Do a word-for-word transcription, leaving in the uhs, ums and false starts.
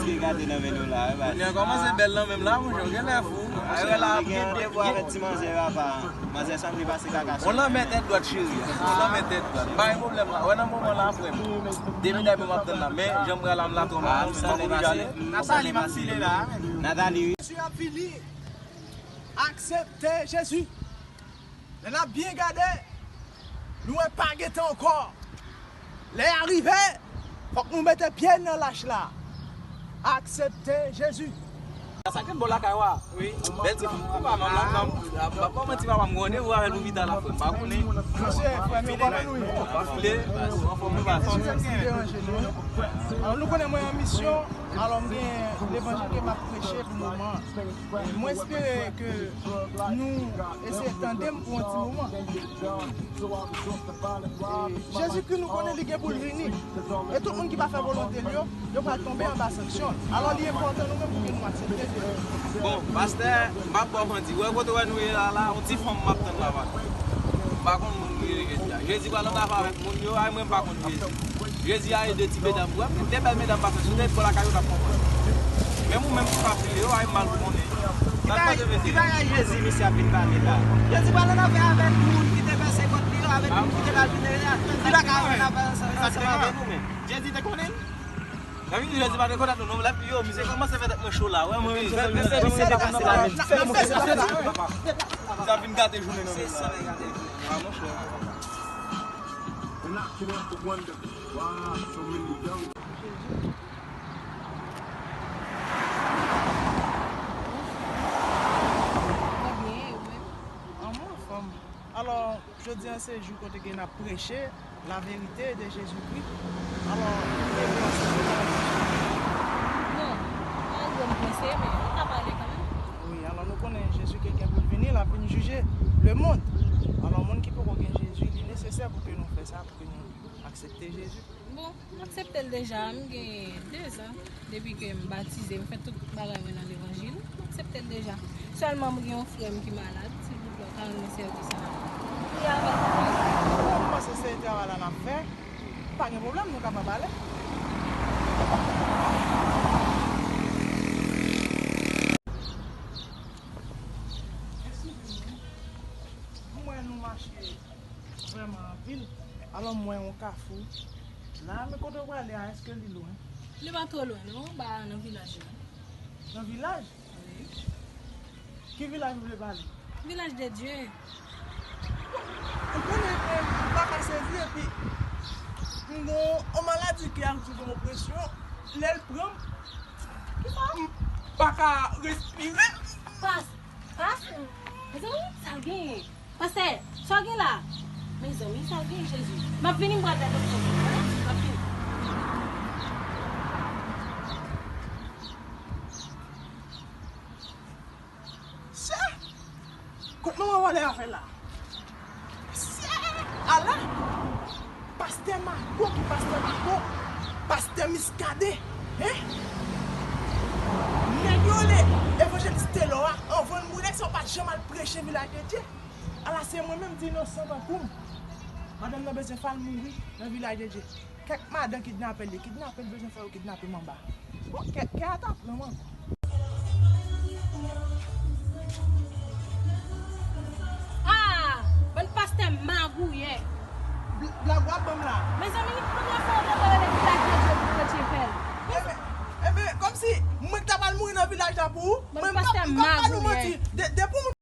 Gade nan men nou la, wi, baz. Kounye a kòmanse bèl nan menm la, monchè, w genlè fou. Ay, wè la, gen de vwa avèk ti manzè, papa. Manzè sanble pase kaka. On lanmè tèt dwat, cheri. On lanmè tèt dwat. M pa gen pwoblèm la. Wè nan moman la, frè m. De medam yo m ap tann la. Men, jan m pral la, m la twò mal. Ah, m sanble pase. Nathalie, m ap file la. Nathalie, wi. Jezi ap vini. Aksepte Jezi. Lè n ap byen gade, nou wè pa gen tan ankò. Lè a rive, fòk nou mete pye n nan lach la. Aksepte Jezi. Sa gen bò lakay wa. Wi. Bèl ti fanm. Papa, manman, manman, manman, ti papa, m gen randevou avè l pou pita la, frè. M pa konnen. Mesye, frè m, ou pa konn wi. Pa file, anfòm nou pa. Anfòm nou pa deranje nou. Alò, nou konnen mwen an misyon, alò m gen levanjil ke m ap preche pou moman an. Mwen espere ke nou eseye tande m pou yon ti moman. E Jezikri, nou konnen li gen pou l vini. E tout moun ki pa fè volonte l yo, yo pral tonbe anba sanksyon. Alò, li enpòtan nou menm pou ke nou aksepte Jezikri. Bon, pastè, m ap ba w mandi. Wè kote wè nou ye la, la, yon ti fanm m ap tann la, pastè. M pa konn moun ki rele Jezi a. Jezi pral ann afè avèk moun yo, ay, mwen m pa konn Jezi. Jezi a ede ti medam. Wè, de bèl medam pase sou tèt bò lakay yo k ap konprann. Menm ou menm ki pa file yo, ay mal pou konnen. Ki bagay, ki bagay Jezi misye ap vin pale la? Jezi pral ann afè avèk moun ki te pèsekot li yo, avèk moun ki te maltrete li a. Li pa ka ann afè ansanm avè nou menm. Jezi te konnen l? Nan vini Jezi pa te konnen nou, non, lè yo, misye kòmanse fè tèt mwen cho la. Wè, mwen menm, misye ap vin gate jounen nan men mwen. Ah, monchè. Knocking at the window. Wow, so many young. Jezi. Mwen byen, e ou menm? An, mwen anfòm. Alò, jodi a se jou kote ke n ap preche laverite de Jezikri. Alò, leve ansanm. Non, pa janm panse, men nou ka pale kanmenm. Wi, alò nou konnen Jezi ke gen pou l vini, l ap vin jije lemonn. Alò, moun ki poko gen Jezi, li nesesè pou ke nou fè sa, pou ke nou aksepte Jezi. Bon, m aksepte l deja, m gen dezan depi ke m batize, m fè tout bagay mwen nan levanjil, m aksepte l deja. Sèlman m gen yon frè m ki malad, silvouplè, w ka rann mwen sèvis la. Li avèk mwen. Bon, m panse se travay la n ap fè. Pa gen pwoblèm, nou kapab ale. Mwen nou mache. Vrèman anpil. Alò, m wè yon kafou la, men kote w prale a, èske li lwen? Li pa twò lwen, non, ba nan vilaj la. Nan vilaj? Wi. Ki vilaj ou vle pale? Vilaj de Dye. Ou konnen, men, m pa ka sezi, epi m gon yon maladi ki ap di gon opresyon, lè l pran m, m pa ka respire. Pas, pas, mezanmi, sa l genyen? Pastè, sa w gen la? Mezanmi, sa w gen, Jezi? M ap vini, m pral bay doktè. M ap vini. Sè! Kot manman vòlè a fè la? Sè! Ala! Pastè Mago ki pastè Mago, pastè Miskaden, hein? Nèg yo rele evanjelis Telò a, anvan l mouri, nèg sa yo pa t janm al preche vilaj de Dye. Ala se mwen menm ti inosan tankou m. Madanm nan bezwen fè l mouri nan vilaj de Dye. Kèk madan kidnape l, li kidnape l bezwen fè yo kidnape m anba. Bon, kè, kè a ta pran m ankò. Ah! Bann pastè magouyè. Bl-, blag w ap ban m la. Mezanmi, premye fwa w te rele vilaj de Dye pou kretyen fè l. Ebyen, ebyen, kòmsi mwen k ta pral mouri nan vilaj la pou ou? Mwen, m p ap, m p ap ba nou manti. De, depi w